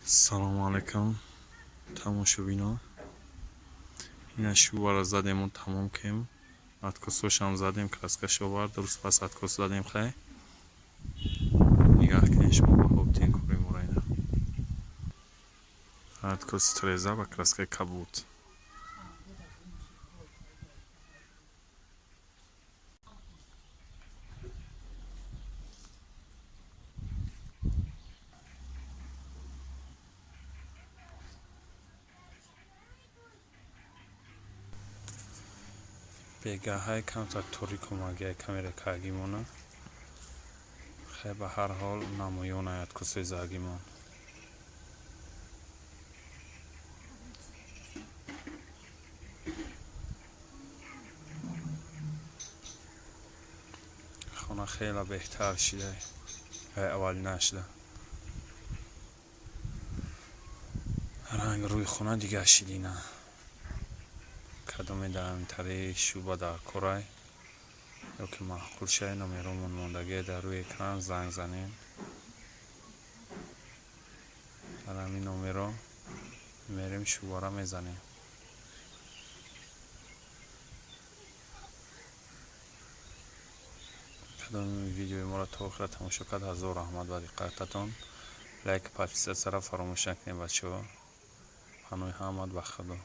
Салому алайкум, тамошобино. Ина шӯбаро задему, тамом кем, откосошам задем, краскаш овард, рӯз пас откос задем. Хай, нигаҳ кунед, шумо ба ҳобтин кори мора. Ина откоси треза ба краскаи кабуд. Бегаҳай камтар торик омагиай камера кагимона. Хай, ба ҳар ҳол намоён ай откосои загимон. Хона хеле беҳтар шидай, ай аввал нашуда. Ранг рӯи хона дигар шидина. Кадоме дар ҳамин шӯъба дар корай ё ки маъқул шай, номеромон мондагиа дар рӯи экран, занг занед дар ҳамин номеро, мерем, шӯъбара мезанем. Кадоми видеои моро то охира тамошо кард, ҳазор раҳмат ба диққататон. Лайк, подписатсияро фаромӯш накунед, бачаҳо. Паноҳи ҳамат ба Худо.